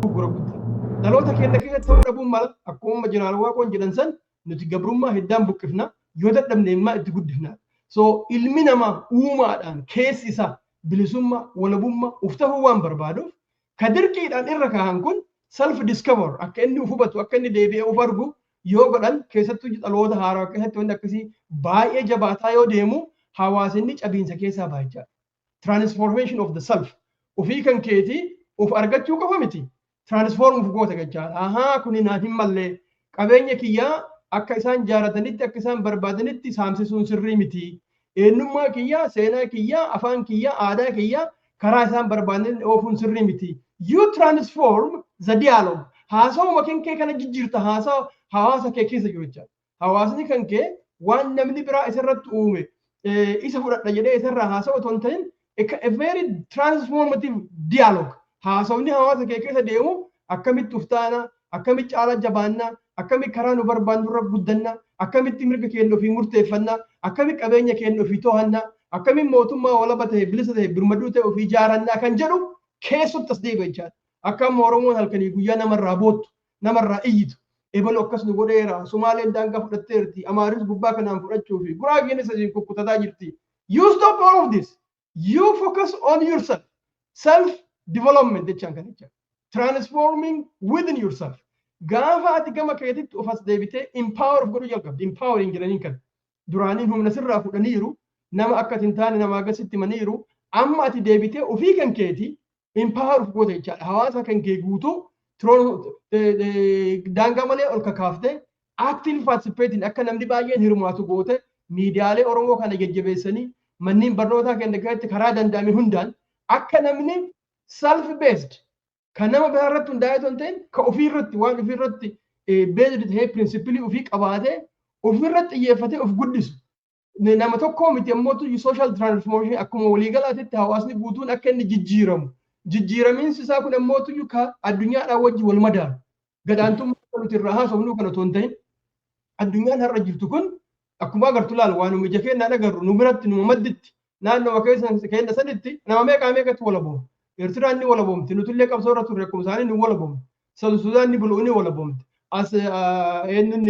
Dogoggora guddaa. Dhaloota keenya keessatti ta'uu dhabuun mala. Akkuma Jeneraal Waaqoon jedhan san, nuti gabrummaa hiddaan buqqifna, yoo dadhabne immoo itti guddifna. So ilmi namaa uumaadhaan keessi isaa bilisummaa, walabummaa uf ta'uu waan barbaaduuf, ka dirqiidhaan irra kaahan kun self discover akka inni uf hubatu, akka inni deebi'ee uf argu yoo godhan, keessattuu dhaloota haaraa keessatti wanti akkasii baay'ee jabaataa yoo deemu, hawaasni cabiinsa keessaa baay'achaa. Transformation of the self, ofii kan keetii uf argachuu qofa miti. Transform uf goota jechaadha. Ahaa, kuni naaf hin mallee, qabeenya kiyyaa akka isaan jaalatanitti, akka isaan barbaadanitti saamsisuun sirrii miti. Eenyummaa kiyyaa, seenaa kiyyaa, afaan kiyyaa, aadaa kiyyaa karaa isaan barbaadanitti oofuun sirrii miti. You transform the dialogue. Haasawuma kan kee kana jijjiirta, haasawa hawaasa kee keessa jiru jechaadha. Hawaasni kan kee waan namni biraa isarratti uume isa fudhadha jedhee isarraa haasawa otoo hin ta'in, a very transformative dialogue. Haasawni hawaasa kee keessa deemu akkamitti uftaana, akkamitti caala jabaannaa, akkamitti karaa nu barbaannu irra guddannaa, akkamitti mirga keenya ofii murteeffannaa, akkamitti qabeenya keenya ofii to'annaa, akkamitti mootummaa walaba ta'e, bilisa ta'e, birmaduu ta'e ofii ijaarannaa kan jedhu keessatti as deebi'a jechaadha. Akka amma Oromoon halkanii guyyaa namarraa boottu, namarraa iyyitu. Ebalu akkas nu godheera, Sumaaleen daangaa fudhatteerti, Amaaris gubbaa kanaan fudhachuu fi Guraageenis asiin kukkutataa jirti. You stop all of this. You focus on yourself. Self development jechaan kan jecha. Transforming within yourself. Gaafa ati gama keetitti of as deebitee empower of godhuu jalqabdi. Empowering jedhaniin kan. Duraaniin humna sirraa fudhaniiru, nama akka ati hin taane namaa gasitti himaniiru, amma ati deebitee ofii kan keetii empower of goota jechaadha. Hawaasa kan kee guutuu daangaa malee ol kakaaftee, active participating, akka namni baay'een hirmaatu goote, miidiyaalee Oromoo kana jajjabeessanii, manneen barnootaa keenya keessatti karaa danda'ame hundaan akka namni self based, kan nama biraa irratti hundaa'ee otoo hin ta'in, ka ofii irratti, waan ofii irratti based ta'ee, principle ofii qabaatee, ofii irratti xiyyeeffatee of guddisu. Nama tokko miti ammoo social transformation akkuma waliigalaatitti hawaasni guutuun akka inni jijjiiramu. Jijjiiramiinsi isaa kun ammoo ka addunyaadhaan wajji wal madaalu. Gadaantummaa nuti irraa haasofnu kana otoo hin ta'in, addunyaan har'a jirtu kun akkuma agartu laal, waan nu ija keenyaan agarru, nu biratti, nu madditti, naannoo keessa keenya sanitti nama meeqaa meeqatti walabooma. Eertiraan ni walaboomti, nutillee qabsoo irra turre, akkuma isaanii ni walaboomti. South Sudaan ni bulu, ni walaboomti. As eenyuun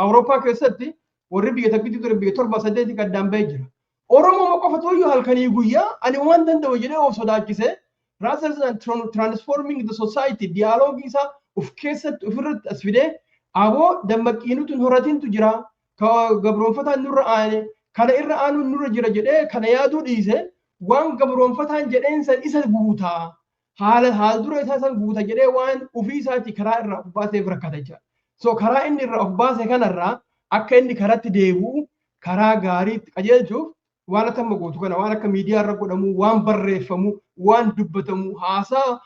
Awurooppaa keessatti warri biyya takkitti ture biyya torba saddeeti addaan bahee jira. Oromoo qofa iyyuu halkanii guyyaa ani waan danda'u jedhee of sodaachisee, rather than transforming the society, dialogue isaa of keessatti ofirratti as fidee, aboo dammaqqiinutu hin horatintu jira, ka gabroonfataan nurra aane kana irra aanuun nurra jira jedhee kana yaaduu dhiise, waan gabroonfataan jedheen san isa guutaa, haala haal dura isaa san guuta jedhee waan ofii isaati karaa irraa of baaseef rakkata jechuudha. So karaa inni irraa of baase kanarraa akka inni karatti deebi'u, karaa gaariitti qajeelchuuf, waan akka amma gootu kana, waan akka miidiyaa irra godhamu, waan barreeffamu, waan dubbatamu, haasaa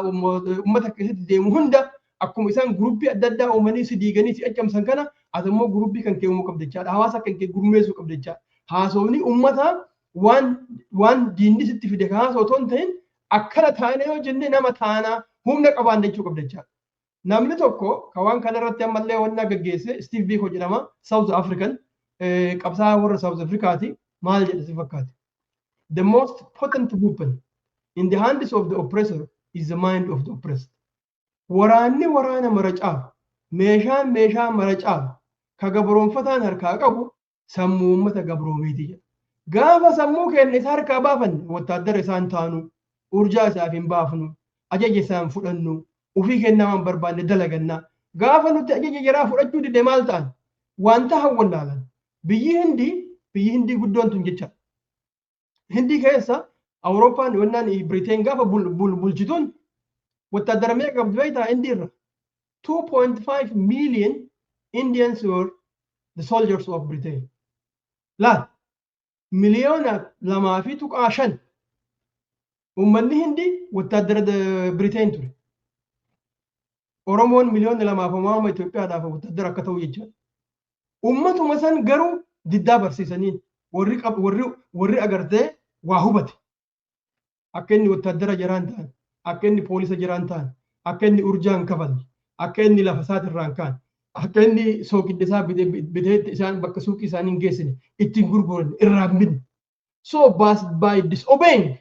uummata keessatti deemu hunda, akkuma isaan guruppii adda addaa uumanii si diiganii si accamsan kana, ati immoo guruppii kan kee uumuu qabda jechaadha. Hawaasa kan kee gurmeessuu qabda jechaadha. Haasofni uummataa waan diinni sitti fide haasoo otoo hin ta'in, akkana taane yoo jenne nama taanaa humna qabaan jechuu qabda jechaadha. Namni tokko ka waan kanarratti ammallee wanna gaggeesse Steve Biko jedhama. South African qabsaa'aa warra South Africaati. Maal jedha si fakkaate? "The most potent weapon in the hands of the oppressor is the mind of the oppressed." Waraanni waraana mara caalu, meeshaan meeshaa mara caalu, ka gabroonfataan harkaa qabu sammuu uummata gabroomeeti jedha. Gaafa sammuu keenya isa harkaa baafanne, wattaaddara isaan taanu, urjaa isaaf hin baafnu, ajaja isaan fudhannu, ofii kennaa waan barbaanne dalaganna. Gaafa nuti ajaja jaraa fudhachuu dide maal ta'an? Wanta hawwallaalan. Biyyi Hindii guddoon tun jecha. Hindii keessa Awurooppaan wannaan Biriteen gaafa bulchituun wattaaddara meeqa qabdi beektaa Hindii irra? 2.5 million Indians were the soldiers of Britain. Laal, 2.5 miliyoona uummanni Hindii wattaaddara Biriteen ture. Oromoon 2 miliyoona homaama Itoophiyaadhaaf wattaaddara akka ta'u jechaadha. Uummatuma san garuu diddaa barsiisanii, warri agartee waa hubate, akka inni wattaaddara jaraan ta'an, akka inni poolisa jaraan ta'an, akka inni urjaa hin kafalle, akka inni lafa isaatirraa hin kaane, akka inni soogidda isaa bitee isaan bakka suuqii isaanii hin geessine, ittiin gurguran, irraa hin binne. So by disobeying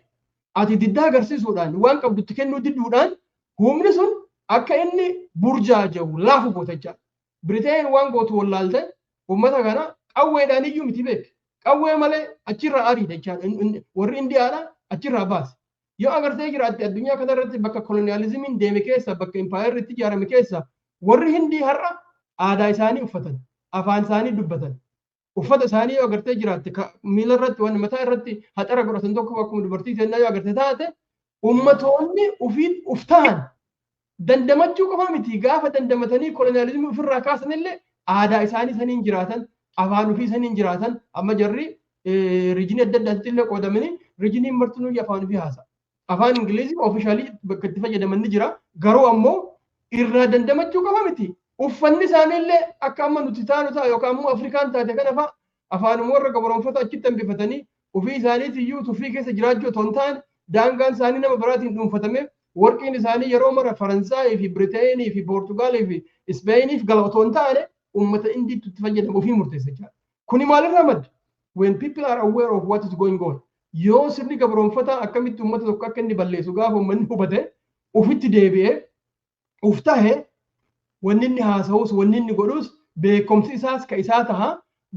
Ati diddaa agarsiisuudhaan, waan qabdutti kennuu didduudhaan, humni sun akka inni burjaaja'u laafu goota jechaadha. Biriteen waan gootu wallaalte uummata kana qawweedhaan iyyuu miti beek. Qawwee malee achirraa ariidha jechaadha. Warri Indiyaadha achirraa baase. Yoo agartee jiraatte, addunyaa kanarratti bakka koloniyaalizimiin deeme keessa, bakka impaayerri itti ijaarame keessa, warri Hindii har'a aadaa isaanii uffatan, afaan isaanii dubbatan. Uffata isaanii yoo agartee jiraatte, miila irratti waan mataa irratti haxara godhatan tokko akkuma dubartii seenaa yoo agartee taate, ummatoonni ofiin uf tahan dandamachuu qofa miti, gaafa dandamatanii koloniyaalizimii ofirraa kaasan illee aadaa isaanii saniin jiraatan, afaan ofii saniin jiraatan. Amma jarri regionii adda addaatti illee qoodamanii, regioniin martinuu afaan ofii haasa. Afaan Ingilizii officially bakka itti fayyadaman ni jira, garuu ammoo irraa dandamachuu qofa miti. Uffanni isaanii illee akka amma nuti taanu ta'a yookaan ammoo Afrikaan taate kana fa'a afaanuma warra gabroonfata achitti hambifatanii ofii isaaniitii iyyuu tuffii keessa jiraachuu otoo hin taane, daangaan isaanii nama biraatiin dhuunfatame, warqiin isaanii yeroo mara Faransaayii fi Biriteenii fi Poortugaalii fi Ispeeniif gala otoo hin taane, uummata Indiitti itti fayyadamu ofii murteessa jechaadha. Kuni maalirraa madda? When people are aware of what is going on. Yoo sirni gabroonfataa akkamitti uummata tokko akka inni balleessu gaafa uummanni hubate, ofitti deebi'ee uf tahe, wanni inni haasa'us, wanni inni godhus, beekumsi isaas ka isaa taha,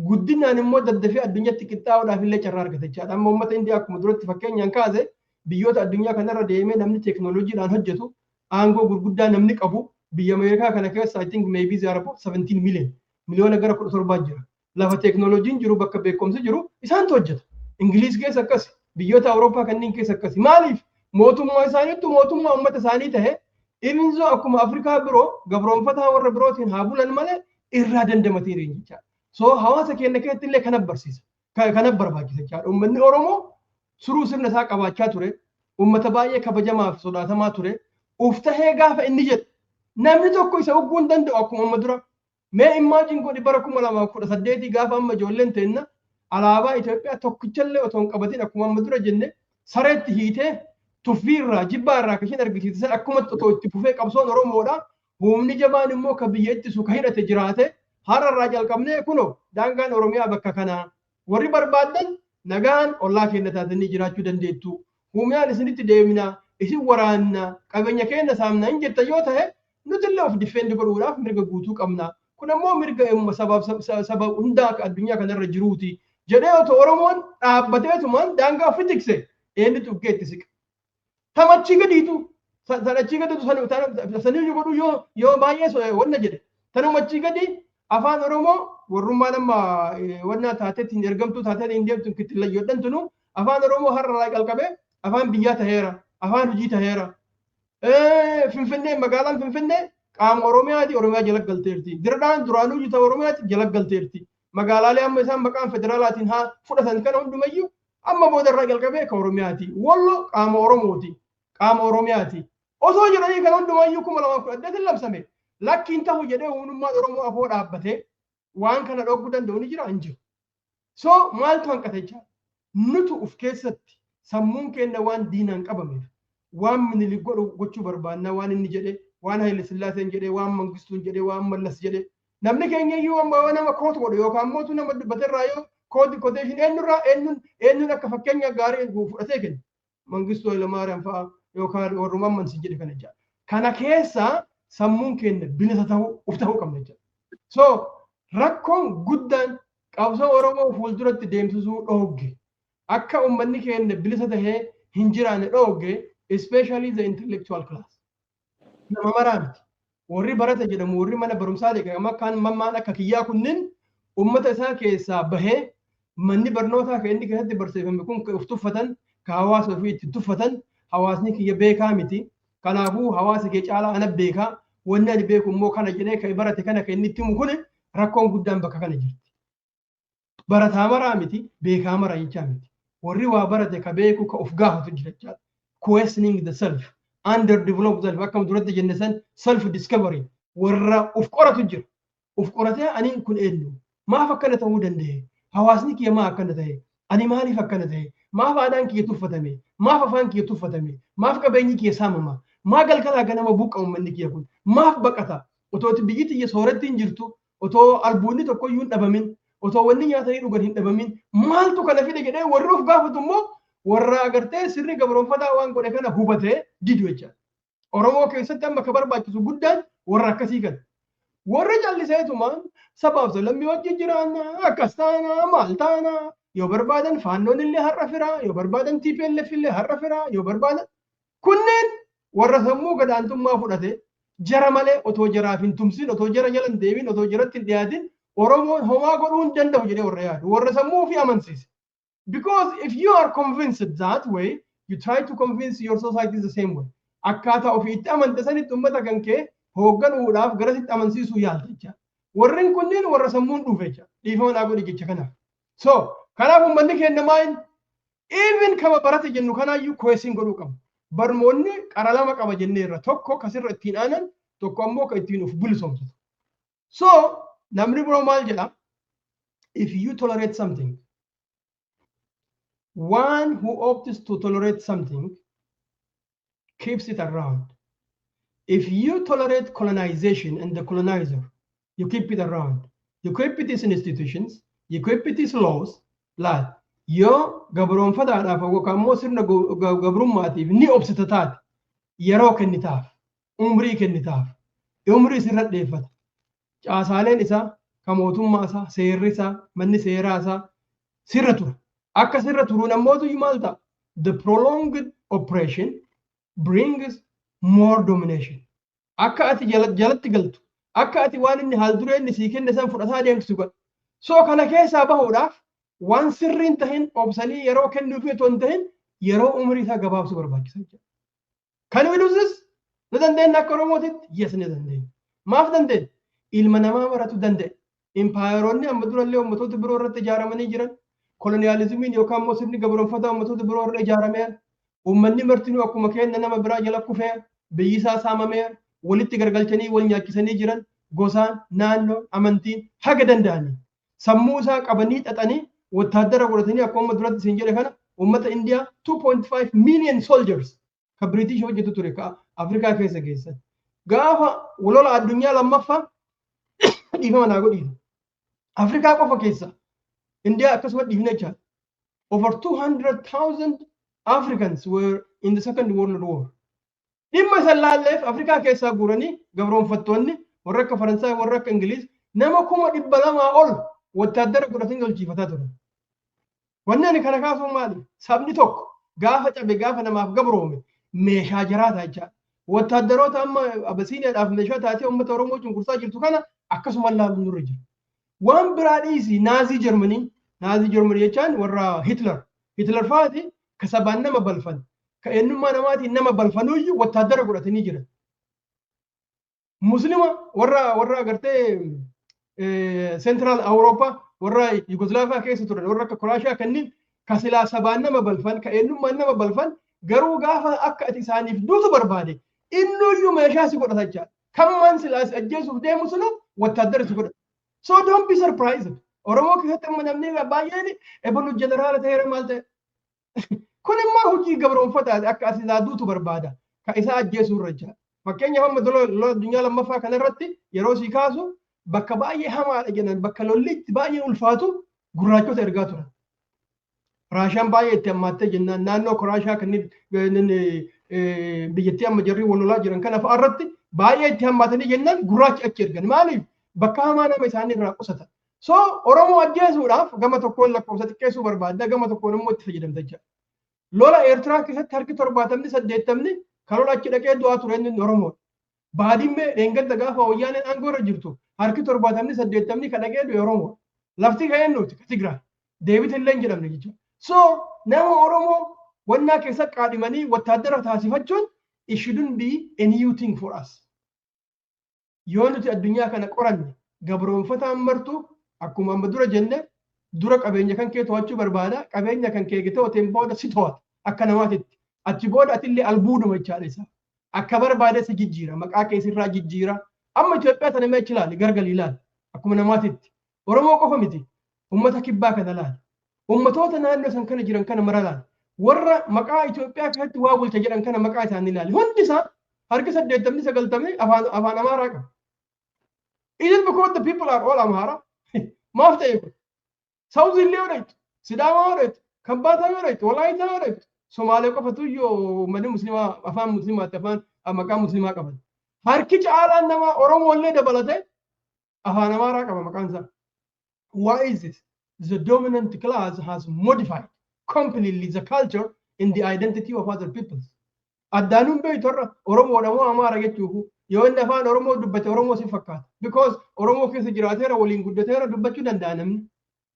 guddinaan immoo daddafee addunyaatti qixxaa'uudhaaf illee carraa argata jechaadha. Amma uummata Indiyaa akkuma duratti fakkeenyaan kaase, biyyoota addunyaa kanarra deemee namni teeknooloojiidhaan hojjetu, aangoo gurguddaa namni qabu, biyya Ameerikaa kana keessa I think maybe there are about 17 million, miliyoona gara 17 jira. Lafa teeknooloojiin jiru, bakka beekumsi jiru isaantu hojjeta. Ingiliis keessa akkas, biyyoota Awurooppaa kanneen keessa akkasi. Maaliif? Mootummaa isaaniittu mootummaa uummata isaanii tahe. Ibinzoo akkuma Afrikaa biroo gabroonfataa warra birootiin haa bulan malee irraa dandamatee jechaadha. So hawaasa keenya keessatti illee kana barsiisa. Kana barbaachisa jechaadha. Uummanni Oromoo suruu sirna isaa qabaachaa ture. Uummata baay'ee kabajamaa fi sodaatamaa ture. Uf tahee gaafa inni jedhu namni tokko isa ugguu hin danda'u akkuma amma dura. Mee imagine godhi, bara 2018 gaafa amma ijoolleen teenna alaabaa Itoophiyaa tokkichallee otoo hin qabatin, akkuma amma dura jenne, sareetti hiitee tuffii irraa jibbaa irraa kan isheen argisiise san akkumatti otoo itti fufee, qabsoon Oromoodha. Humni jabaan immoo ka biyya ittisu ka hidhate jiraate, har'a irraa jalqabnee kunoo daangaan Oromiyaa bakka kanaa, warri barbaaddan nagaan ollaa keenya taatanii jiraachuu dandeettu. Humnaan isinitti deemna, isin waraanna, qabeenya keenya saamna hin jettan yoo ta'e, nuti illee of defend godhuudhaaf mirga guutuu qabna. Kun ammoo mirga sabaaf saba hundaa akka addunyaa kanarra jiruuti jedhee otoo Oromoon dhaabbateetumaan daangaa ofi tikse, eenyutu uggee itti siqa? Tamachii gadiitu sanachii gadiitu saniyyuu godhu yoo baay'ee wanna jedhe, tanumachii gadi afaan Oromoo warrummaan amma wanna taateetiin ergamtuu taateetiin deemtu kittillayyoodhan tunu afaan Oromoo har'a irraa qalqabee afaan biyyaa taheera, afaan hojii taheera. Finfinnee, magaalaan Finfinnee qaama Oromiyaati, Oromiyaa jala galteerti. Dirdhaan duraanuu jita Oromiyaati, jala galteerti. Magaalaalee amma isaan maqaan federaalaatiin haa fudhatan kana hundumayyuu amma booda irraa jalqabee ka Oromiyaati. Wallo qaama Oromooti. Qaama Oromiyaati. Osoo jedhanii kan hundumayyuu 2018 labsame. Lakkiin ta'u jedhee humnummaan Oromoo afoo dhaabbatee waan kana dhogguu danda'u ni jira? Hin jiru. So maaltu hanqate jecha? Nutu uf keessatti sammuun keenya waan diinaan qabameef waan Minilik godhu gochuu barbaanna, waan inni jedhe, waan Haile Sillaaseen jedhe, waan Mangistuun jedhe, waan Mallas jedhe. Namni keenya iyyuu amma nama quote godhu yookaan mootu nama dubbaterraa yoo quote, quotation eenyurraa, eenyuun eenyuun akka fakkeenya gaarii fudhatee kenna? Mangistuu Hayilamaariyaam fa'a yookaan warrumaan mansi jedhe kana jecha. Kana keessa sammuun keenya bilisa ta'uu, uf ta'uu qabna jecha. So rakkoon guddaan qabsoo Oromoo fuulduratti deemsisuu dhoogge, akka uummanni keenya bilisa tahee hin jiraanne dhoogge, especially the intellectual class. Nama maraa miti. Warri barata jedhamu, warri mana barumsaa deeqama akkaan mammaan akka kiyyaa kunniin, uummata isaa keessaa bahee manni barnootaa kan inni keessatti barsiifame kun kan of tuffatan, ka hawaasa ofii itti tuffatan, hawaasni kiyya beekaa miti. Kanaafuu hawaasa kee caalaa ana beekaa, wanni ani beeku immoo kana jedhee kan barate kana kan inni itti himu kun, rakkoon guddaan bakka kana jirti. Barataa maraa miti, beekaa maraa jechaa miti. Warri waa barate ka beeku, ka of gaafatu jira jechaadha. Questioning the self, underdeveloped self, akkuma duratti jenne san, self discovery warra of qoratu jira. Of qoratee, aniin kun eenyu? Maaf akkana ta'uu danda'e? Hawaasni kiyya maa akkana ta'e? Ani maaliif akkana ta'e? Maaf aadaan kiyya tuffatame? Maaf afaan kiyya tuffatame? Maaf qabeenyi kiyya saamama? Maa galgalaa ganama buqqa uummanni kiyya kun? Maaf baqata? Otoo biyyi tiyya sooratti hin jirtu, otoo albuunni tokko iyyuu hin dhabamin, otoo wanni nyaatanii dhugan hin dhabamin, maaltu kana fide jedhee warri of gaafatu immoo Warra agartee sirni gabroonfataa waan godhe kana hubatee didu jechaadha. Oromoo keessatti amma ka barbaachisu guddaan warra akkasii kana. Warra calliseetumaan sabaaf lammii wajjin jiraanna, akkas taana, maal taana, yoo barbaadan Faannoon illee har'a firaa, yoo barbaadan TPLF illee har'a firaa, yoo barbaadan, kunneen warra sammuu gadaantummaa fudhate. Jara malee otoo jaraaf hin tumsin, otoo jara jala hin deemin, otoo jaratti hin dhiyaatin Oromoon homaa godhuu hin danda'u jedhee warra yaadu, warra sammuu ofii amansiise. Because if you are convinced that way, you try to convince your society the same way. Akkaataa ofii itti amante sanitti uummata kan kee hoogganuudhaaf garasitti amansiisuu yaalta jecha. Warreen kunneen warra sammuun dhufe jecha. Dhiifama naa godhi jecha kanaaf. So kanaaf uummanni keenya maal, even kama barate jennu kanaayyuu question godhuu qabu. Barnoonni qara lama qaba jenneerra: tokko kasirra ittiin aanan, tokko ammoo ka ittiin of bilisoomsitu. So namni biroo maal jedha? If you tolerate something, one who opts to tolerate something keeps it around. If you tolerate colonization and the colonizer, you keep it around. You keep it its institutions, you keep it its laws. Laal, yoo gabroonfataadhaaf yookaan immoo sirna gabrummaatiif ni obsita taate, yeroo kennitaaf, umrii kennitaaf, umrii sirra dheeffata. Caasaaleen isaa, ka mootummaa isaa, seerri isaa, manni seeraa isaa sirra tura. Akka sirra turuun ammootu maal ta'a? The prolonged oppression brings more domination. Akka ati jalatti galtu, akka ati waan inni haal duree inni sii kenne san fudhataa deemtu godha. So kana keessaa bahuudhaaf waan sirriin tahin obsanii yeroo kennuufi otoo hin tahin yeroo umrii isaa gabaabsuu barbaachisa jechuudha. Can we do this? Ni dandeenya akka Oromootitti? Yes, ni dandeenya. Maaf dandeenya? Ilma namaa maratu danda'e. Impaayeroonni amma durallee ummatoota biroo irratti ijaaramanii jiran, koloniyaalizimiin yookaan immoo sirni gabroonfataa ummatoota biroo irra ijaarameera. Uummanni martinuu akkuma keenya nama biraa jala kufeera. Biyyi isaa saamameera. Walitti gargalchanii wal nyaachisanii jiran, gosaan, naannoon, amantiin haga danda'anii. Sammuu isaa qabanii xaxanii wattaaddara godhatanii, akkuma amma duratti isin jedhe kana, uummata Indiyaa 2.5 million soldiers ka British hojjetu ture ka Afrikaa keessa geessan. Gaafa lola addunyaa lammaffaa, dhiifama naa godhiisa, Afrikaa qofa keessa, Indiyaa akkasuma dhiifne jechaadha. Over 200,000 Africans were in the Second World War. Dhimma isan laalleef Afrikaa keessaa guuranii gabroonfattoonni warra akka Faransaay, warra akka Ingiliz nama 200,000 ol wattaaddara godhatanii lolchiifataa turan. Wanni ani kana kaasuun maali? Sabni tokko gaafa cabe, gaafa namaaf gabroome, meeshaa jiraata jechaadha. Wattaaddaroota amma Abasiiniyaadhaaf meeshaa taatee uummata Oromoo cunqursaa jirtu kana akkasuma laaluun nurra jira. Waan biraa dhiisi, Naazii Jarmanii, Naazii Jarmanii jechaan warra Hitler. Hitler faati ka sabaan nama balfan, ka eenyummaa namaatiin nama balfanuyyuu wattaaddara godhatanii jiran. Muslima warra agartee Central Awurooppaa, warra Yugoslaaviyaa keessa turan, warra akka Kuraashiyaa kanneen ka silaa sabaan nama balfan, ka eenyummaan nama balfan, garuu gaafa akka ati isaaniif duutu barbaade innuyyuu meeshaa si godhata jechaadha. Kammaan silaa si ajjeesuuf deemu sunu wattaaddara si godhata. So don't be surprised. Oromoo keessatti amma namni baay'een ebolu jeneraala ta'eera, maal ta'e. Kun immoo hojii gabroonfataa akka ati isaa duutu barbaada. Ka isaa ajjeesuu irra jechaadha. Fakkeenyaaf, amma lola addunyaa lammaffaa kanarratti yeroo sii kaasu, bakka baay'ee hamaadha jedhan, bakka lolli itti baay'ee ulfaatu gurraachota ergaa turan. Raashaan baay'ee itti hammaattee jennaan, naannoo Kuraashaa kanneen biyyattii amma jarri wal lolaa jiran kana fa'aa irratti baay'ee itti hammaatanii jennaan gurraacha achi ergan. Maaliif? Bakka hamaa nama isaanii irraa qusatan. So Oromoo ajjeesuudhaaf gama tokkoon lakkoofsa xiqqeessuu barbaadda, gama tokkoon immoo itti fayyadamta jechuudha. Lola Eertiraa keessatti harki 70, 80 kan lola achi dhaqee du'aa ture inni Oromoodha. Baadimmee dheengadda gaafa Wayyaaneen aangoo irra jirtu harki 70, 80 kan dhaqee du'e Oromoodha. Lafti kan eenyuuti? Ka Tigraay. Deebite illee hin jedhamne jechuudha. So nama Oromoo wannaa keessa qaadhimanii wattaaddara taasifachuun, it shouldn't be a new thing for us. Yoo nuti addunyaa kana qoranne, gabroonfataan martu akkuma amma dura jenne, dura qabeenya kan kee to'achuu barbaada. Qabeenya kan kee to'ateen booda si to'ata akka namaatitti. Achi booda atillee albuuduma jechaadha isaa. Akka barbaade si jijjiira, maqaa kee sirraa jijjiira. Amma Itoophiyaa tana mee achi ilaali, gargali ilaali akkuma namaatitti. Oromoo qofa miti, ummata kibbaa kana ilaali. Ummatoota naannoo san kana jiran kana mara ilaali. Warra maqaa Itoophiyaa keessatti waa bulcha jedhan kana maqaa isaanii ilaali. Hundi isaa harki 80, 90 afaan Amaaraa qaba. Is it because the people are all Amhara? Maaf ta'e kun? South illee yoo dhaytu, Sidaamaa yoo dhaytu, Kambaataa yoo dhaqxu, Walaayitaa yoo dhaqxu, Somaalee qofatu iyyuu uummanni Muslimaa afaan Muslimaatti afaan maqaa Muslimaa qaban. Harki caalaan nama Oromoo illee dabalatee afaan Amaaraa qaba maqaan isaa. Why is this? The dominant class has modified completely the culture and the identity of other peoples. Addaanuun beektu har'a Oromoodha moo Amaara jechuufu yoo inni afaan Oromoo dubbate Oromoo si fakkaata. Because Oromoo keessa jiraateera, waliin guddateera, dubbachuu danda'a namni.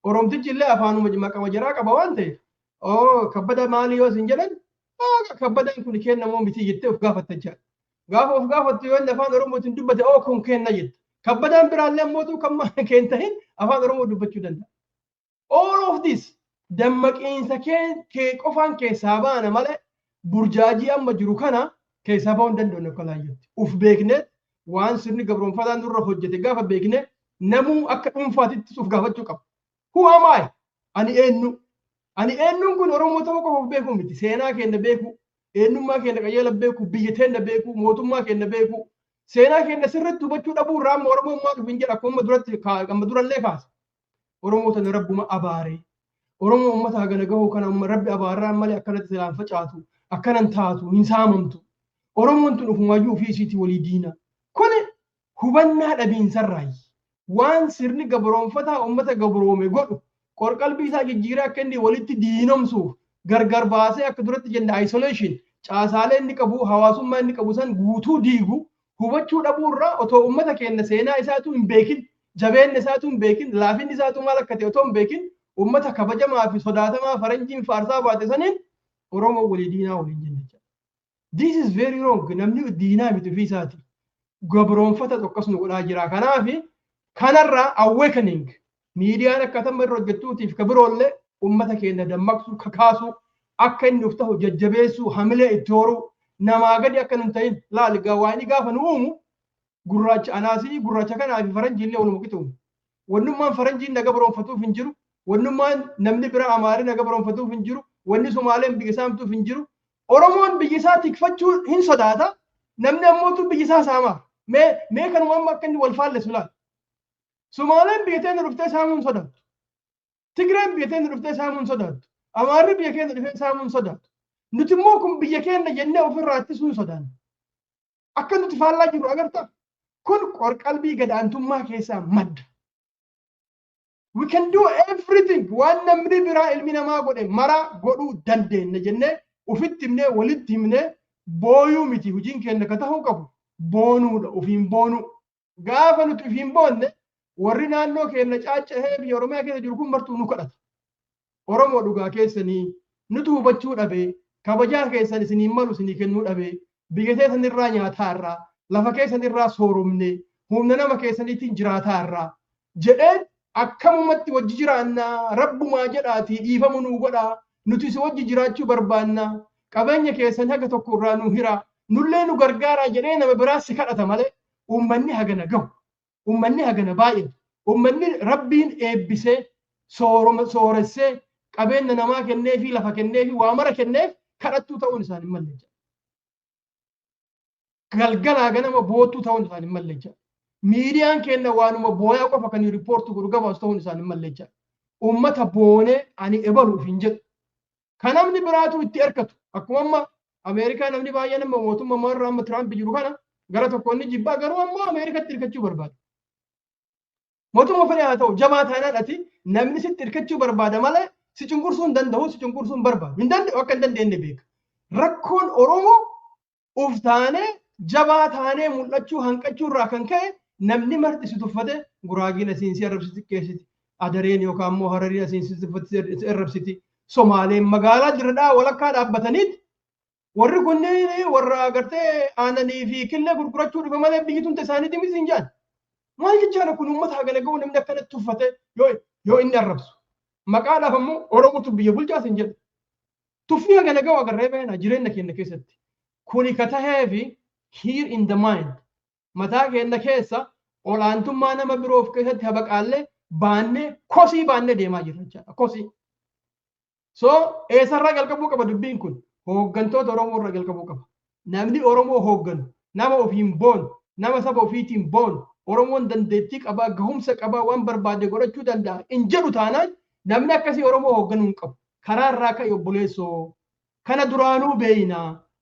Oromtichi illee afaanuma maqama jaraa qaba waan ta'eef. Oo, Kabbada maalii yoo isin jedhan, Kabbadaan kun kenna moo miti jettee of gaafatta jechaadha. Gaafa of gaafattu yoo inni afaan Oromootiin dubbate, oo, kun kenna jetta. Kabbadaan biraallee ammootu kan keen tahin afaan Oromoo dubbachuu danda'a. All of this dammaqiinsa kee qofaan keessaa baana malee burjaajii amma jiru kana keessaa bahuu hin danda'u akka laayyootti. Uf beeknee waan sirni gabroonfataan nurra hojjete gaafa beekne namuu akka dhuunfaatitti uf gaafachuu qaba. Who am I? Ani eenyu? Ani eenyuun kun Oromoo ta'uu qofa of beekuu miti. Seenaa keenya beekuu, eenyummaa keenya qajeela beekuu, biyya teenya beekuu, mootummaa keenya beekuu. Seenaa keenya sirriitti hubachuu dhabuu irraa amma Oromummaa dhufu hin jedha akkuma duratti amma durallee kaasa. Oromoo tana rabbuma abaaree. Oromoo uummata hagana gahuu kana rabbi abaarraan malee akkanatti silaan facaatu, akkanan taatu, hin saamamtu. Oromoon tun ofumaayyuu ofii isiitii walii diina. Kuni hubannaa dhabiinsarraayi. Waan sirni gabroonfataa uummata gabroome godhu qorqalbii isaa jijjiiree akka inni walitti diinomsuuf gargar baasee, akka duratti jenne isolation, caasaalee inni qabu, hawaasummaa inni qabu san guutuu diigu hubachuu dhabuu irraa, otoo uummata keenya seenaa isaatu hin beekin, jabeenna isaatu hin beekin, laafinni isaatu maal akka ta'e otoo hin beekin, uummata kabajamaa fi sodaatamaa faranjiin faarsaa baate saniin Oromoo walii diinaa waliin jenna jechuudha. This is very wrong. Namni diinaa miti ofii isaati. Gabroonfata tokkos nu godhaa jira. Kanaaf kanarraa awakening miidiyaan akkatama irra hojjettuutiif ka biroollee uummata keenya dammaqsuu, kakaasuu, akka inni of ta'u jajjabeessuu, hamilee itti horuu, namaa gadi akka nun ta'in laali. Waa inni gaafa nu uumu gurraacha anaasii gurraacha kanaa fi faranjiillee waluma qixa uumu. Wannummaan faranjiin naga baroonfatuuf hin jiru. Wannummaan namni bira Amaarii naga baroonfatuuf hin jiru. Wanni Somaaleen biyya saamtuuf hin jiru. Oromoon biyya isaa tikfachuu hin sodaata. Namni ammootu biyya isaa saamaa. Mee kanuma amma akka inni wal faallessu laal. Somaaleen biyya teenya dhuftee saamuu hin sodaattu. Tigreen biyya teenya dhuftee saamuu hin sodaattu. Amaarri biyya keenya dhufee saamuu hin sodaattu. Nuti immoo kun biyya keenya jennee ofirraa ittisuu hin sodaannu. Akka nuti faallaa jirru agartaa? Kun qorqalbii gadaantummaa keessaa madda. We can do everything. Waan namni biraa ilmi namaa godhe mara godhuu dandeenya jennee ufitti himnee walitti himnee booyuu miti, hojiin keenya ka ta'uu qabu boonuudha, ofiin boonuu. Gaafa nuti ofiin boonne warri naannoo keenya caaccahee biyya Oromiyaa keessa jiru kun martuu nu kadhata. Oromoo dhugaa keessanii nuti hubachuu dhabee, kabajaa keessan isiniin malu isinii kennuu dhabee, biyya keessan irraa nyaataarraa, lafa keessan irraa sooromne, humna nama keessaniitiin jiraataarraa jedheen akkamumatti wajji jiraannaa, rabbumaa jedhaatii dhiifamu nuu godhaa, nuti si wajji jiraachuu barbaannaa, qabeenya keessan haga tokko irraa nu hiraa, nullee nu gargaaraa jedhee nama biraa si kadhata malee, uummanni hagana gahu, uummanni hagana baay'atu, uummanni rabbiin eebbisee sooressee qabeenya namaa kennee fi lafa kennee fi waa mara kenneef kadhattuu ta'uun isaan hin malle. Galgalaa ganama boottuu ta'uun isaan hin malle. Miidiyaan keenya waanuma booyaa qofa kan report godhu, gabaasu ta'uun isaan hin malle. Uummata boonee ani ebaluuf hin jedhu. Kan namni biraatu itti erkatu. Akkuma amma Ameerikaa namni baay'een amma mootummaa irra amma Tiraamp jiru kana gara tokko inni jibbaa, garuu ammoo Ameerikatti hirkachuu barbaada. Mootummaa fedhe haa ta'u, jabaa taanaan ati namni sitti hirkachuu barbaada malee si cunqursuu hin danda'u, si cunqursuu hin barbaadu. Hin danda'u, akka hin dandeenye beeka. Rakkoon Oromoo uf taanee jabaa taanee mul'achuu hanqachuu irraa kan ka'e namni marti si tuffate. Guraagiin asiin si arrabsiti keessiti. Adareen yookaan immoo Harariin asiin si tuffate si arrabsiti. Somaaleen magaalaa dirradhaa walakkaa dhaabbataniit warri kunneen warra agartee aananii fi killee gurgurachuu dhufe malee biyyi tun isaaniitii miti hin jedhan. Maal jechaadha kun? Uummata hagana ga'u namni akkanatti tuffate yoo inni arrabsu. Maqaadhaaf ammoo Oromootu biyya bulchaas hin jedhu. Tuffii hagana ga'u agarree beena jireenya keenya keessatti. Kuni ka tahee fi here in the mind, mataa keenya keessa olaantummaa nama biroo of keessatti habaqaallee baannee, kosii baannee deemaa jirra jechaadha. Kosii. So eessarraa jalqabuu qaba dubbiin kun? Hooggantoota Oromoo irraa jalqabuu qaba. Namni Oromoo hoogganu nama ofiin boonu, nama saba ofiitiin boonu, Oromoon dandeettii qabaa, gahumsa qabaa, waan barbaade godhachuu danda'a hin jedhu taanaan namni akkasii Oromoo hoogganuu hin qabu. Karaa irraa ka'e obboleessoo. Kana duraanuu beeyna.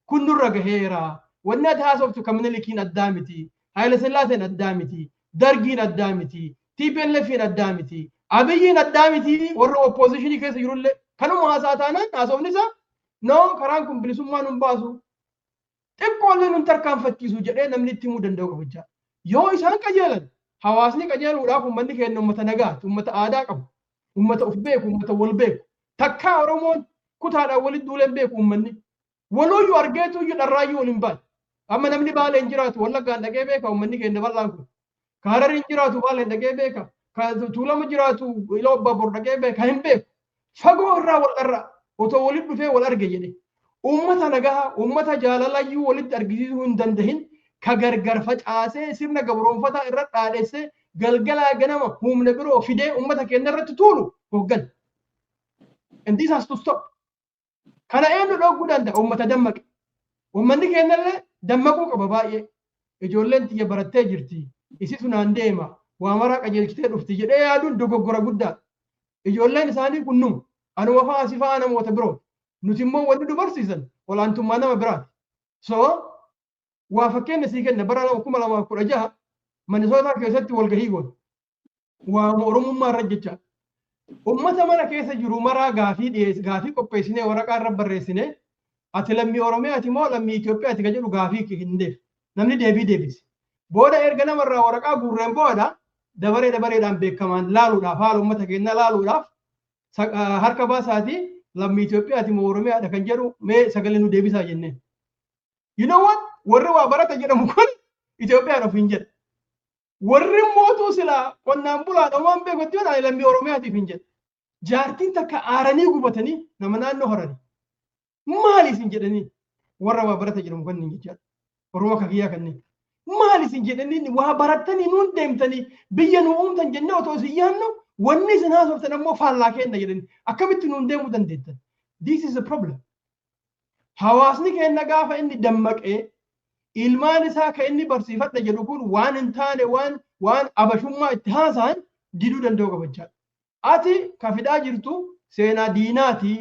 Kun nurra gaheera. Wanni ati haasoftu kan Minilikiin addaa miti. Haayila Sillaaseen addaa miti. Dargiin addaa miti. TPLFin addaa miti. Abiyyiin addaa miti. Warra oppositionii keessa jirullee kanuma haasaa taanaan haasofni isaa no, karaan kun bilisummaa nun baasu. Xiqqoollee nun tarkaanfachiisu jedhee namni itti himuu danda'u qaba. Yoo isaan qajeelan, hawaasni qajeeluudhaaf, uummanni keenya uummata nagaati, uummata aadaa qabu, uummata of beeku, uummata wal beeku. Takkaa Oromoon kutaadhaan walitti duuleen beeku uummanni. Waluuyyuu argeetuyyuu dharraayyuu waliin baane. Amma namni Baaleen jiraatu Wallaggaan dhaqee beeka uummanni keenya bal'aan kun. Ka Harariin jiraatu Baaleen dhaqee beeka. Ka Tuulama jiraatu Iloo Abbaa Bor dhaqee beeka, hin beeku. Fagoo irraa wal dharra otoo walitti dhufee wal arge jedhe. Uummata nagaa, uummata jaalalayyuu walitti argisiisuu hin dandahin ka gargar facaasee, sirna gabroonfataa irra dhaadhessee, galgalaa ganama humna biroo fidee uummata keenya irratti tuulu hooggan. And this has to stop. Kana eenyu dhogguu danda'a? Uummata dammaqe. Uummanni keenyallee dammaquu qaba baay'ee. Ijoolleen tiyya barattee jirti. Isi sunaan deema. Waa maraa qajeelchitee dhufti jedhee yaaduun dogoggora guddaa. Ijoolleen isaanii kun numa. Anuma fa'aa, si fa'aa, namoota biroo. Nuti immoo wanni nu barsiisan olaantummaa nama biraati. So waa fakkeenya sii kenna, bara 2016 Minnesota keessatti walgahii goone. Waa Oromummaa irra jecha. Uummata mana keessa jiru maraa gaafii dhiyeess, gaafii qopheessinee, waraqaa irra barreessinee, ati lammii Oromiyaati moo lammii Itoophiyaati ka jedhu gaafii kenneef. Namni deebii deebise. Booda erga namarraa waraqaa guurreen booda dabaree dabareedhaan beekamaan laaluudhaaf, haala uummata keenyaa laaluudhaaf, harka baasaatii lammii Itoophiyaati moo Oromiyaadha kan jedhu mee sagalee nu deebisaa jenneen. You know what? Warri waa barata jedhamu kun Itoophiyaan ofiin jedha. Warri mootuu silaa qonnaan bulaadha waan beekutti yoo lammii Oromiyaatiif hin jedha. Jaartiin takka aaranii gubatanii, nama naannoo Hararii. Maali isin jedhanii warra waa barata jedhamu kanneen jechaadha. Oromoo akka kiyyaa kanneen. Maali isin jedhanii, waa barattanii nuun deemtanii biyya nu uumtan jennee otoo isin yaannu, wanni isin haasoftan ammoo faallaa kenna jedhanii, akkamitti nuun deemuu dandeettan? This is a problem. Hawaasni keenya gaafa inni dammaqee ilmaan isaa ka inni barsiifadha jedhu kun waan hin taane, waan abashummaa itti haasa'an diduu danda'u qabachaadha. Ati ka fidaa jirtu seenaa diinaati,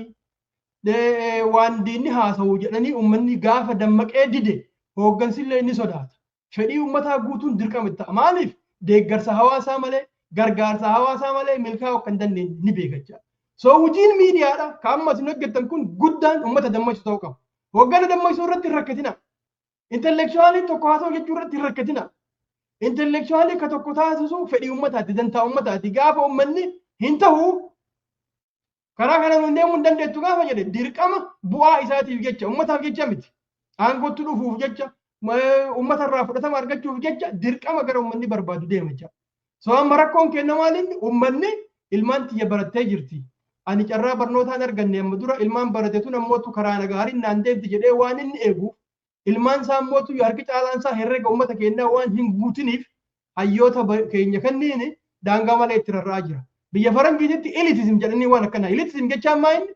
waan diinni haasa'u jedhanii uummanni gaafa dammaqee dide, hooggansillee inni sodaata. Fedhii uummataa guutuun dirqama itti ta'a. Maaliif? Deeggarsa hawaasaa malee, gargaarsa hawaasaa malee milkaa'uu akka hin dandeenye ni beeka. So hojiin miidiyaadha. Ka amma isin hojjettan kun guddaan uummata dammaqsu ta'uu qaba. Hooggana dammaqsuu irratti hin rakkatina. Intellectualiin tokko haasa'u jechuu irratti hin rakkatina. Intellectualii ka tokko taasisu fedhii uummataati, dantaa uummataati. Gaafa uummanni hin ta'u, karaa kana nuun deemuu hin dandeettu gaafa jedhe, dirqama bu'aa isaatiif jecha, uummataaf jecha miti. Aangootti dhufuuf jecha, uummata irraa fudhatama argachuuf jecha, dirqama gara uummanni barbaadu deema jecha. So amma rakkoon keenya maalinni? Uummanni ilmaan tiyya barattee jirti. Ani carraa barnootaan arganne amma dura, ilmaan barate tun ammootu karaa gaariin naan deemti jedhee waan inni eeguuf, ilmaan isaa ammootu harki caalaan isaa herrega uummata keenyaa waan hin guutiniif, hayyoota keenya kanniin daangaa malee itti rarra'aa jira. Biyya faranjiititti elitism jedhanii waan akkanaa. Elitism jechaan maa inni?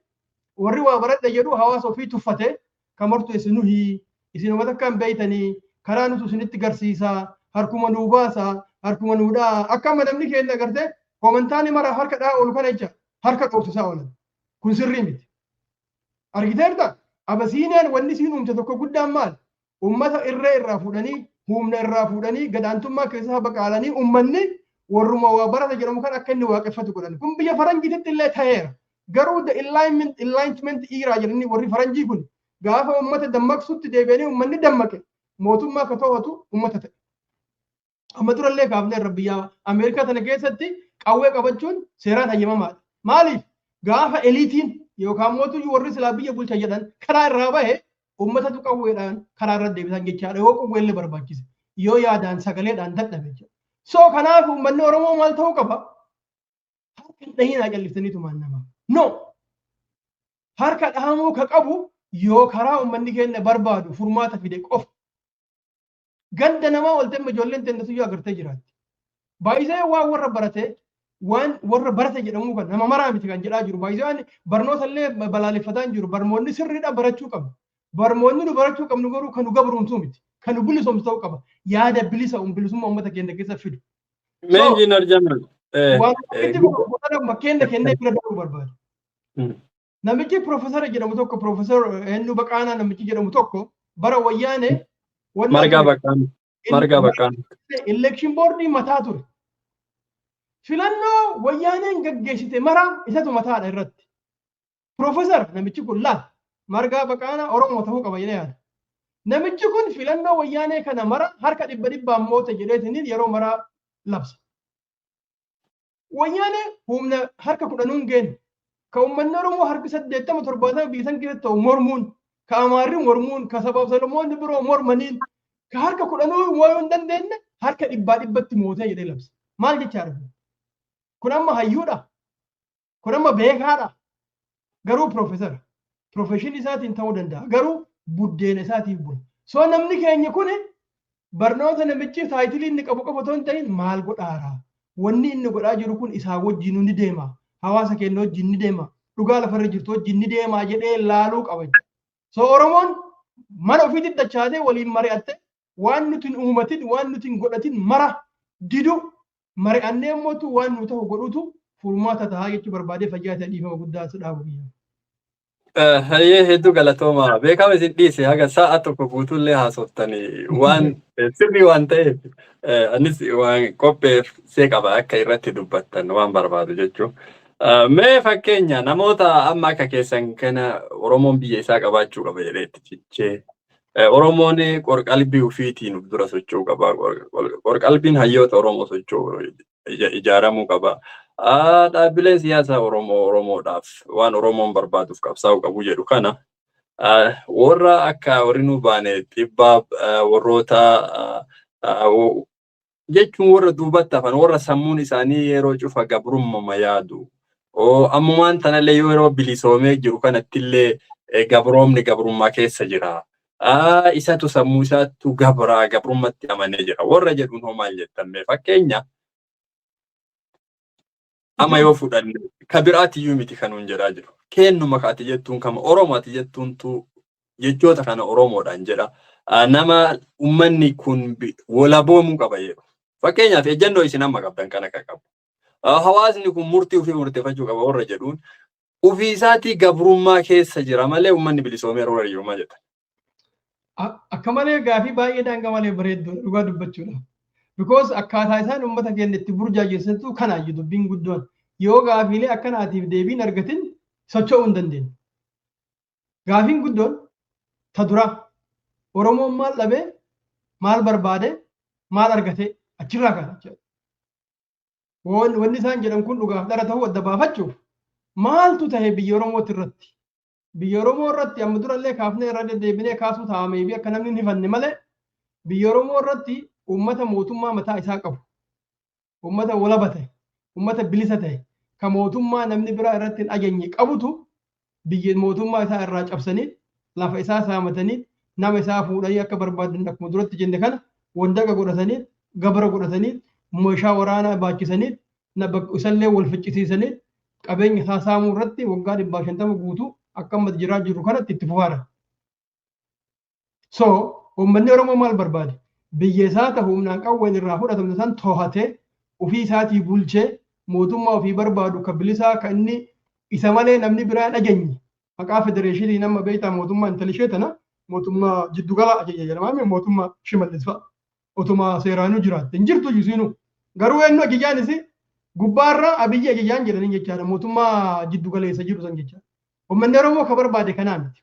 Warri waa baradha jedhu hawaasa ofii tuffatee, kamartu isin nuhii, isin uummata akka hin beeytanii, karaa nutu isinitti garsiisaa, harkuma nuu baasaa, harkuma nuu dha'a. Akka amma namni keenya agartee komantaani mara harka dha'a oolu kana jecha harka dhoofsisaa oolan. Kun sirrii miti. Argiteerta? Abasiiniyaan wanni isiin uumte tokko guddaan maal? Uummata irree irraa fuudhanii, humna irraa fuudhanii, gadaantummaa keessaa baqaalanii, uummanni warruma waa barata jedhamu kan akka inni waaqeffatu godhan. Kun biyya faranjiititti illee ta'eera. Garuu the enlightenment era jedhanii warri faranjii kun gaafa uummata dammaqsutti deebi'anii, uummanni dammaqe mootummaa akka to'atu uummata ta'e. Amma durallee kaafne irra, biyya Ameerikaa tana keessatti qawwee qabachuun seeraan hayyamamaadha. Maaliif? Gaafa eliteiin yookaan mootummaa warri silaa biyya bulcha jedhan karaa irraa bahe, uummatatu qawweedhaan karaa irra deebisan jechaadha. Yoo qawweellee barbaachise, yoo yaadaan sagaleedhaan dadhabe jechuudha. So kanaaf uummanni Oromoo maal ta'uu qaba? Harka hin dhahinaa calliftaniitu maan namaa. No! Harka dhahamuu ka qabu yoo karaa uummanni keenya barbaadu furmaata fide qofa. Ganda namaa oltee ijoolleen teennatu yoo agartee jiraatti. Baay'isee waan warra baratee, waan warra barate jedhamu kan nama maraa miti kan jedhaa jiru. Baay'isee waan barnoota illee balaaleffataa hin jiru. Barnoonni sirriidha, barachuu qabna. Barnoonni nu barachuu qabnu garuu kan nu gabroomsuu miti. Kan nu bilisoomsu ta'uu qaba. Yaada bilisa bilisummaa uummata keenya keessa fidu. Mee Injiinar Jamal. Waan akkatti fakkeenya kennee bira darbuu barbaada. Namichi Profeesara jedhamu tokko, Profeesar Hennuu Baqaanaa namichi jedhamu tokko, bara Wayyaanee Margaa Baqaanaa. Margaa Baqaanaa. Election boardii mataa ture. Filannoo Wayyaaneen gaggeessite mara isatu mataadha irratti. Profeesar namichi kun laal, Margaa Baqaanaa Oromoo ta'uu qaba jedhee yaada. Namichi kun filannoo Wayyaanee kana mara harka 100%n moote jedheetiniin yeroo maraa labsa. Wayyaanee humna harka 10nuun geenne. Ka uummanni Oromoo harki 80 70 biyya san keessatti ta'u mormuun, ka Amaarri mormuun, ka sabaaf sablammoonni biroo mormaniin, ka harka 10nuu mooyuu hin dandeenye harka 100%tti mootee jedhee labsa. Maal jechaa argu? Kun amma hayyuudha. Kun amma beekaadha. Garuu profeesara. Profeshinii isaatiin ta'uu danda'a. Garuu buddeena isaatiif bula. So namni keenya kun barnoota namichi title inni qabu qofa otoo hin ta'in maal godhaara? Wanni inni godhaa jiru kun isaa wajjin ni deema. Hawaasa keenya wajjin ni deema. Dhugaa lafarra jirtu wajjin ni deema jedhee laaluu qaba. So Oromoon mana ofiitti dachaatee waliin mari'atte waan nuti hin uumatin, waan nuti hin godhatin mara didu, mari'annee immoo waan nu ta'u godhutu furmaata tahaa jechuu barbaadee. Fayyaa ta'e, dhiifama guddaa si dhaabu biyya. Hayyee, hedduu galatooma. Beekama isin dhiise, haga sa'a tokko guutuullee haasoftanii waan sirrii waan ta'eef, anis waan qopheessee qaba akka irratti dubbattan waan barbaadu jechuudha. Mee fakkeenya namoota amma akka keessan kana Oromoon biyya isaa qabaachuu qaba jedheetti cichee, Oromoon qorqalbii ofiitiin of dura socho'uu qaba. Qorqalbiin hayyoota Oromoo socho'uu ijaaramuu qaba. Dhaabbileen siyaasaa Oromoo Oromoodhaaf waan Oromoon barbaaduuf qabsaa'uu qabu jedhu kana, warra akka warri nu baane dhibbaa, warroota jechuun warra duubatti hafan, warra sammuun isaanii yeroo cufa gabrummaa yaadu. Ammumaan tanallee yeroo bilisoomee jiru kanattillee gabroomni gabrummaa keessa jira. Isatu sammuu isaattu gabraa gabrummatti amanee jira. Warra jedhuun hoo maal jettan? Mee fakkeenya amma yoo fudhanne, ka biraatiyyuu miti kanuun jedhaa jiru. Kennuma ka ati jettuun kama Oromoo ati jettuuntu jechoota kana Oromoodhaan jedha. Nama uummanni kun walaboomuu qaba jedhu. Fakkeenyaaf ejjennoo isin amma qabdan kana kan qabu. Hawaasni kun murtii ofii murteeffachuu qaba warra jedhuun, ofii isaatii gabrummaa keessa jira malee uummanni bilisoomee yeroo jiru maal jettan? Akka malee gaafii baay'ee daangaa malee bareeddu dhugaa dubbachuudha. Because akkaataa isaan uummata keenya itti burjaajessantu kanaayyuu dubbiin guddoon. Yoo gaafiilee akkanaatiif deebiin argatin socho'uu hin dandeenye. Gaafiin guddoon ta dura Oromoon maal dhabee, maal barbaade, maal argate achirraa kana jechuudha. Wanni isaan jedhan kun dhugaaf dhara ta'uu adda baafachuuf maaltu tahe biyya Oromooti irratti? Biyya Oromoo irratti amma durallee kaafnee irra deddeebinee kaasuu taa'amee fi akka namni hin hifanne malee, biyya Oromoo irratti uummata mootummaa mataa isaa qabu, uummata walaba ta'e, uummata bilisa ta'e, ka mootummaa namni biraa irratti hin ajajne qabutu biyya mootummaa isaa irraa cabsanii, lafa isaa saamatanii, nama isaa fuudhanii, akka barbaadan, akkuma duratti jenne kana wandaqa godhatanii, gabra godhatanii, meeshaa waraanaa baachisanii, isallee wal ficcisiisanii, qabeenya isaa saamuu irratti waggaa 150 guutuu akka amma jiraa jiru kanatti itti fufaara. So uummanni Oromoo maal barbaade? Biyya isaa ta'u humnaan qawween irraa fudhatamte san to'atee, ofii isaatii bulchee, mootummaa ofii barbaadu ka bilisaa, ka inni isa malee namni biraa hin ajajne, maqaa federeeshinii nama beektaa, mootummaa intala ishee tana, mootummaa jiddugala ajaja jedhama, mootummaa Shimallis fa'a otuma seeraanuu jiraatte hin jirtu isiinuu, garuu eenyu ajajaanis gubbaarra Abiyyi ajajaan jedhanii jechaadha, mootummaa jiddugaleessa jiru san jechaadha. Uummanni Oromoo ka barbaade kanaa miti.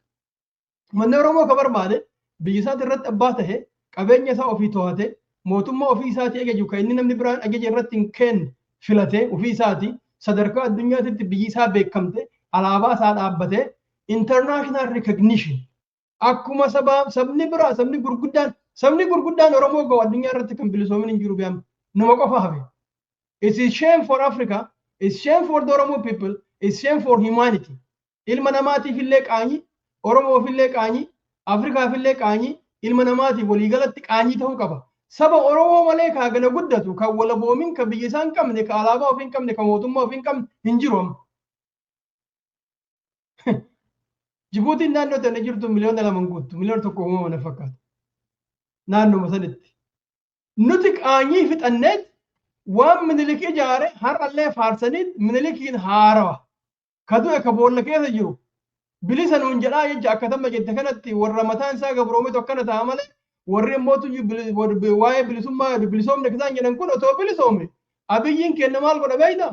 Uummanni Oromoo ka barbaade biyya isaati irratti abbaa tahe, qabeenya isaa ofii to'ate, mootummaa ofii isaatii ajaju, kan inni namni biraan ajaja irratti hin kenne filate, ofii isaati sadarkaa addunyaatitti biyyi isaa beekamte, alaabaa isaa dhaabbate, international recognition, akkuma sabaa sabni biraa, sabni gurguddaan Oromoo ga'u addunyaa irratti kan bilisoomin hin jiru beekama, numa qofa hafe. It's a shame for Africa, it's shame for the Oromo people, it's shame for humanity. Ilma namaatiif illee qaanyi, Oromoof illee qaanyi, Afrikaaf illee qaanyi, ilma namaatiif waliigalatti qaanyii ta'uu qaba. Saba Oromoo malee kaa gana guddatu, kan walaboomin, kan biyya isaa hin qabne, kan alaabaa ofii hin qabne, kan mootummaa ofii hin qabne hin jiru amma. Jibuutiin naannoo tana jirtu miliyoona 2 guuttu, miliyoona 1 uumama na fakkaata. Naannoma sanitti. Nuti qaanyii fixanneet waan Minilik ijaare har'allee faarsanii Minilikiin haarawa. Ka du'e, ka boolla keessa jiru. Bilisa nuun jedhaa jecha akka tamma jette kanatti warra mataan isaa gabroometu akkana ta'a malee, warri immoo waa'ee bilisummaa bilisoomne isaan jedhan kun otoo bilisoome, Abiyyiin kenna maal godha beektaa?